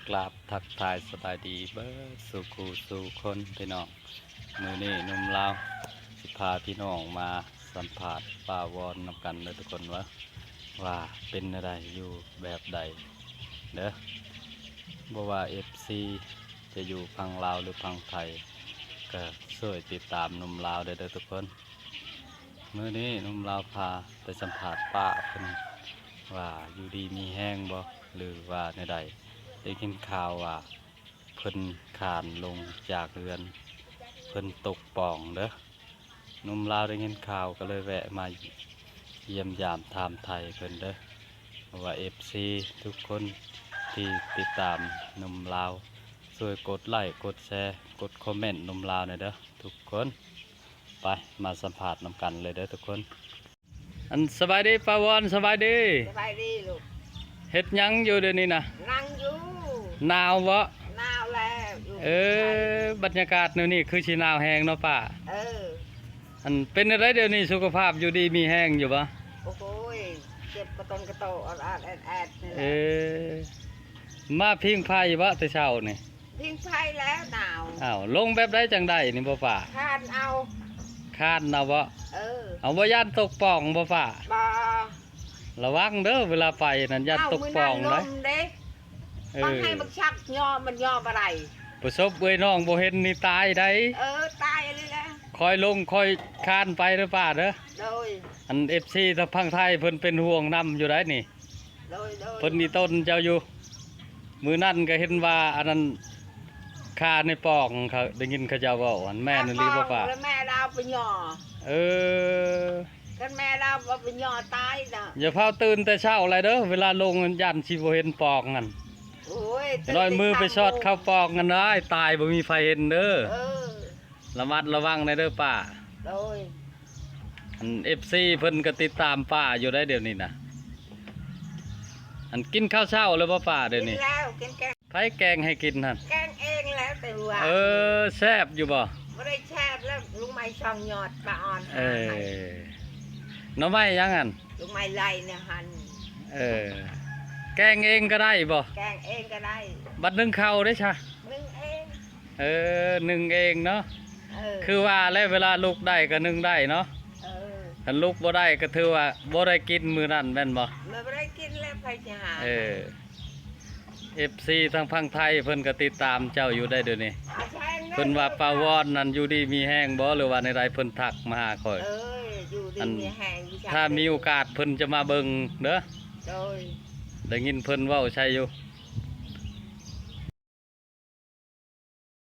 ກາບທັກທາຍສະບາຍດີເບິດສູ່ຄູ່ສູ່ຄົນພີ່ນ້ອງ. ມື້ນີ້ໜຸ່ມລາວຊິພາພີ່ນ້ອງມາສຳພາດປ້າວອນນຳກັນເດີທຸກຄົນ ວ່າ ວ່າເປັນແນວໃດ ຢູ່ແບບໃດເດີ. ບໍ່ວ່າເອັຟຊີຈະຢູ່ຝັ່ງລາວ ຫຼື ຝັ່ງໄທ ກໍຊ່ວຍຕິດຕາມໜຸ່ມລາວໄດ້ເດີທຸກຄົນ. ມື້ນີ້ໜຸ່ມລາວພາໄປສຳພາດປ້າເພິ່ນວ່າຢູ່ດີມີແຮງບໍ່ ຫຼືວ່າແນວໃດ. ໄດ້ຍິນຂ່າວວ່າເພິ່ນຄານລົງຈາກເຮືອນ ເພິ່ນຕົກປ່ອງເດີ. ໜຸ່ມລາວໄດ້ຍິນຂ່າວກໍເລີຍແວະມາຢ້ຽມຢາມຖາມໄຖ່ເພິ່ນເດີ. ວ່າເອັຟຊີທຸກຄົນທີ່ຕິດຕາມໜຸ່ມລາວ ຊ່ວຍກົດໄລ້ ກົດແຊ ກົດຄອມເມັນໜຸ່ມລາວແດ່ເດີທຸກຄົນ. ໄປ ມາສຳພາດນຳກັນເລີຍເດີທຸກຄົນ. ອັນ ສະບາຍດີປ້າວອນ. ສະບາຍດີ. ສະບາຍດີລູກ. ເຮັດຫຍັງຢູ່ດຽວນີ້ນະ? ນັ່ງຢູ່. ໜາວບໍ່? ໜາວແລ້ວຢູ່. ເອີ ບັນຍາກາດແນວນີ້ຄືຊິໜາວແຮງເນາະປ້າ. ເອີ ອັນ ເປັນແນວໃດດຽວນີ້ ສຸຂະພາບຢູ່ດີມີແຮງຢູ່ບໍ່? ໂອ້ໂຫຍ ເຈັບກະຕົນກະໂຕ ອອດໆແອດໆນີ້ແຫຼະ. ເອີ ມາຜິງໄຟບໍ່ແຕ່ເຊົ້ານີ້? ຜິງໄຟແລ້ວໜາວ. ອ້າວ ລົງແບບໃດຈັ່ງໄດ້ນີ້ບໍ່ປ້າ? ຄານເອົາ. ຄານເອົາບໍ່? ເອີ ເອົາ ບໍ່ຢ້ານຕົກປ່ອງບໍ່ປ້າ? ບໍ່. ລະວັງເດີ ເວລາໄປນັ້ນຢ້ານຕົກປ່ອງເດ້. ເອີ ບາງໃຫ້ບັກຊັກຍໍ ມັນຍໍບໍ່ໄດ້. ປະສົບເອື້ອຍນ້ອງບໍ່ເຫັນນີ້ຕາຍໄດ໋. ເອີ ຕາຍອີ່ຫຼີແຫຼະ. ຄ່ອຍລົງຄ່ອຍຄານໄປເດີປ້າເດີ. ໂດຍ. ອັນ ເອັຟຊີທາງຝັ່ງໄທເພິ່ນເປັນຫ່ວງນຳຢູ່ໄດ໋ນີ້. ໂດຍໆ ເພິ່ນນີ້ຕົນເຈົ້າຢູ່. ມື້ນັ້ນກໍເຫັນວ່າອັນນັ້ນຄາໃນປ່ອງ ເຂົາໄດ້ຍິນເຂົາເຈົ້າເວົ້າ ອັນແມ່ນອີ່ຫຼີບໍ່ປ້າ? ແມ່ລາວໄປຍໍ. ເອີ ຄັນແມ່ລາວບໍ່ໄປຍໍຕາຍນະ. ຢ່າພາວຕື່ນແຕ່ເຊົ້າຫຼາຍເດີ ເວລາລົງຢ້ານຊິບໍ່ເຫັນປ່ອງຫັ້ນ. ໂອ້ຍ ນ້ອຍມືໄປຊອດເຂົ້າປ່ອງຫັ້ນໄດ້ ຕາຍບໍ່ມີໃຜເຫັນເດີ. ເອີ ລະມັດລະວັງແດ່ເດີປ້າ. ໂດຍ. ອັນ ເອັຟຊີເພິ່ນກໍຕິດຕາມປ້າຢູ່ໄດ໋ດຽວນີ້ນະ. ອັນ ກິນເຂົ້າເຊົ້າແລ້ວບໍ່ປ້າດຽວນີ້? ກິນແລ້ວ ກິນແກງ. ໃຜແກງໃຫ້ກິນຫັ້ນ? ແກງເອງແລ້ວ ແຕ່ວ່າ ເອີ ແຊບຢູ່ບໍ່? ບໍ່ໄດ້ແຊບແລ້ວ ລຸງໄມ້ຊ່ອງຍອດປາອອນ. ເອີ ໜໍ່ໄມ້ຫຍັງຫັ້ນ? ລຸງໄມ້ໄລ່ນະຫັ້ນ. ເອີ ແກງເອງກໍໄດ້ບໍ່? ແກງເອງກໍໄດ້. ບັດໜຶ້ງເຂົ້າເດ້ຊະ? ໜຶ້ງເອງ. ເອີ ໜຶ້ງເອງເນາະ. ເອີ ຄືວ່າແຫຼະ ເວລາລຸກໄດ້ກໍໜຶ້ງໄດ້ເນາະ. ເອີ ຄັນລຸກບໍ່ໄດ້ກໍຖືວ່າບໍ່ໄດ້ກິນມື້ນັ້ນແມ່ນບໍ່? ບໍ່ໄດ້ກິນແລ້ວ ໃຜຊິຫາ. ເອີ ເອັຟຊີທາງຝັ່ງໄທເພິ່ນກໍຕິດຕາມເຈົ້າຢູ່ໄດ໋ດຽວນີ້. ເພິ່ນວ່າປ້າວອນນັ້ນຢູ່ດີມີແຮງບໍ່ ຫຼືວ່າແນວໃດ ເພິ່ນທັກມາຫາຂ້ອຍ. ເອີ ຢູ່ດີມີແຮງ. ຖ້າມີໂອກາດເພິ່ນຈະມາເບິ່ງເດີ. ໂດຍ. ໄດ້ຍິນເພິ່ນເວົ້າໃສ່ຢູ່.